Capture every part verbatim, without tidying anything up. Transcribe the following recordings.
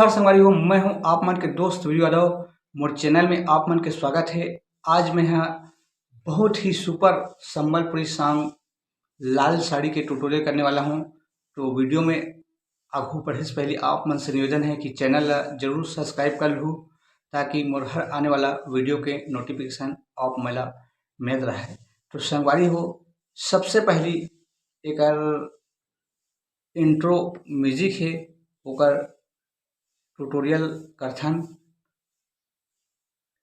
संगवारी हो, मैं हूं आप मन के दोस्त वीरू यादव। मोर चैनल में आप मन के स्वागत है। आज मैं हा बहुत ही सुपर संबलपुरी सॉन्ग लाल साड़ी के ट्यूटोरियल करने वाला हूं। तो वीडियो में आगू बढ़े से पहले आप मन से निवेदन है कि चैनल ला जरूर सब्सक्राइब कर लू, ताकि मोर हर आने वाला वीडियो के नोटिफिकेशन आप मन ला मिलत रहे। तो संगवारी हो, सबसे पहली एकर इंट्रो म्यूजिक है, ओकर ट्यूटोरियल करथन।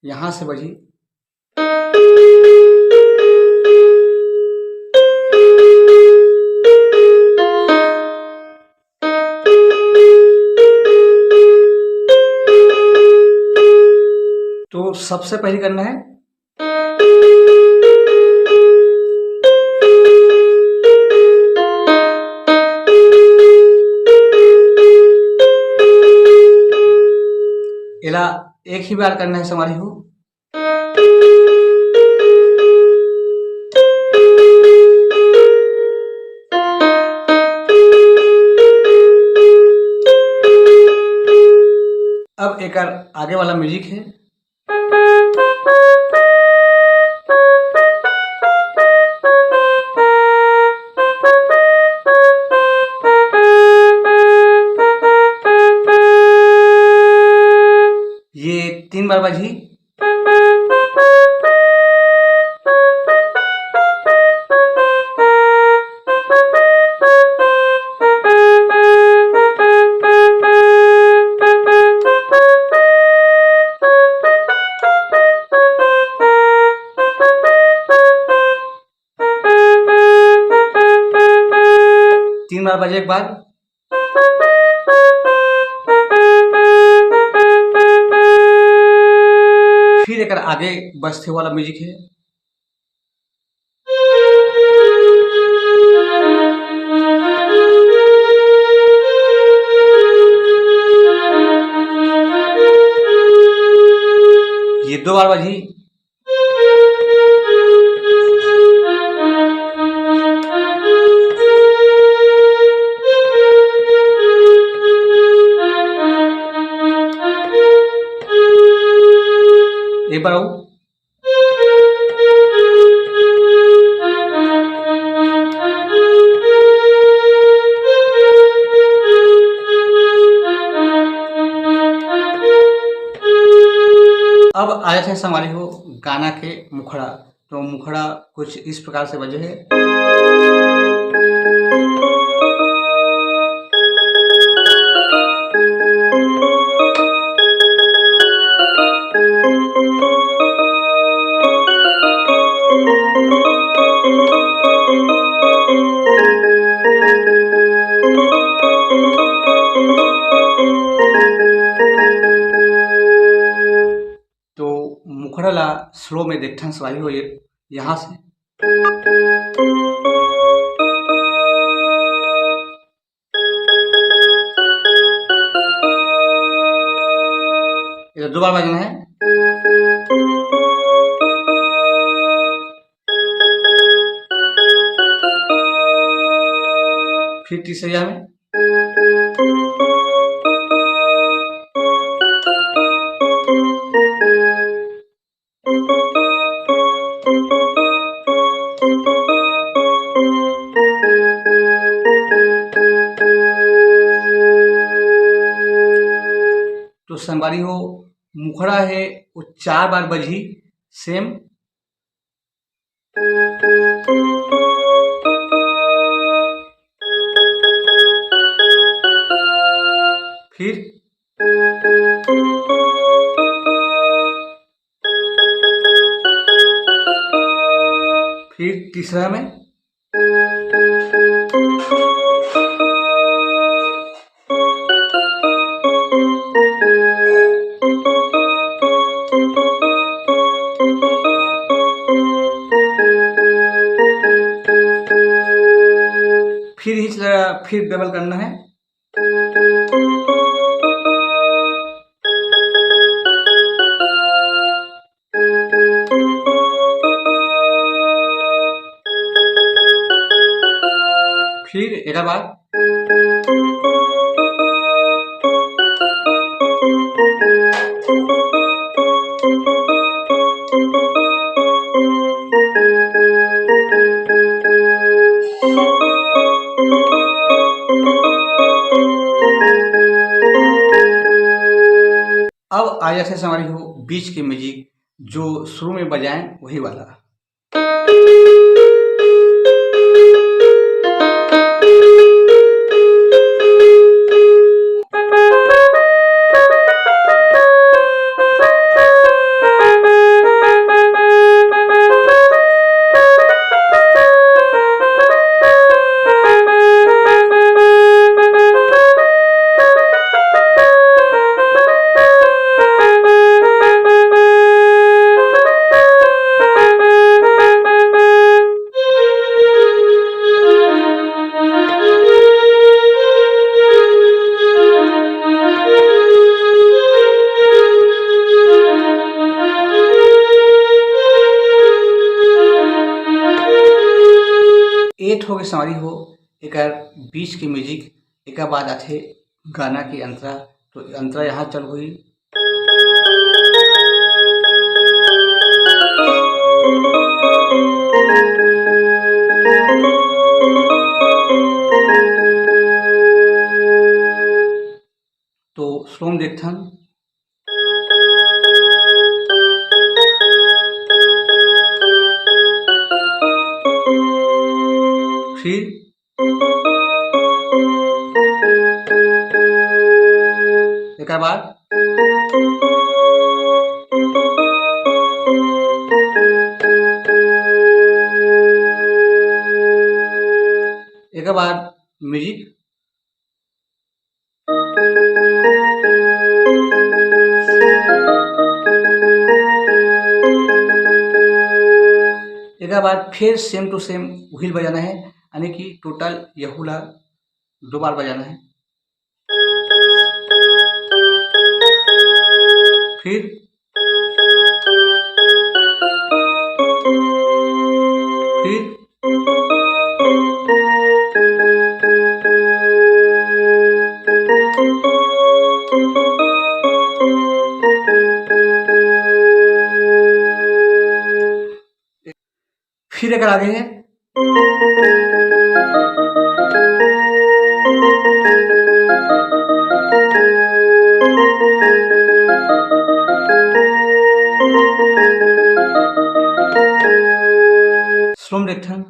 यहाँ से बजी। तो सबसे पहले करना है, एला एक ही बार करना है संगवारी हो। अब एकर आगे वाला म्यूजिक है। ये तीन बार बजी। तीन बार बजे एक बार। फिर एकर आगे बजथे वाला म्यूजिक है। ये दो बार बजी। एक बार आओ। अब आए थे संगवारी हो गाना के मुखड़ा। तो मुखड़ा कुछ इस प्रकार से बजे है। तो मुखड़ा ला स्लो में देखथन सवारी हो ये यहाँ से। इधर दो बार बजना है। फिर तीसरे में। तो संगवारी हो, मुखड़ा है वो चार बार बजही सेम। फिर फिर तीसरा में। फिर हिच लगा, फिर डबल करना है। फिर एक बार। आ जाथे संगवारी हो बीच के म्यूजिक, जो शुरू में बजाएं वही वाला। एट हो गए संगवारी हो, एकर बीच के म्यूजिक, एकर बाद आथे गाना के अंतरा। तो अंतरा यहाँ चल हुई। तो स्लो में देखथन। फिर एकर बाद एकर बाद म्यूजिक। एकर बाद फिर सेम टू सेम उहिल बजाना है, यानी कि टोटल यहू ला दो बार बजाना है। फिर फिर फिर एकर आगे है। स्लो में देखथन।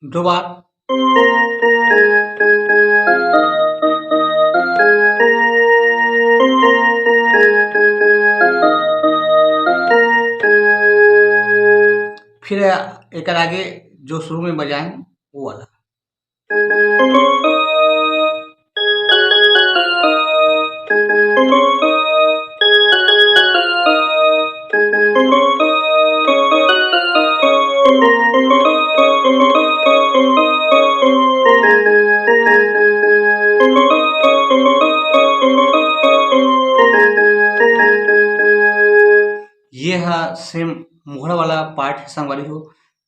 दो बार। फिर एकर आगे जो शुरू में बजाएं, वो वाला। ये हा सेम मोहड़ा वाला पार्ट है संगवारी हो।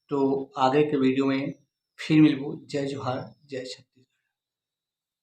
तो आगे के वीडियो में फिर मिलबो। जय जोहार, जय छत्तीसगढ़।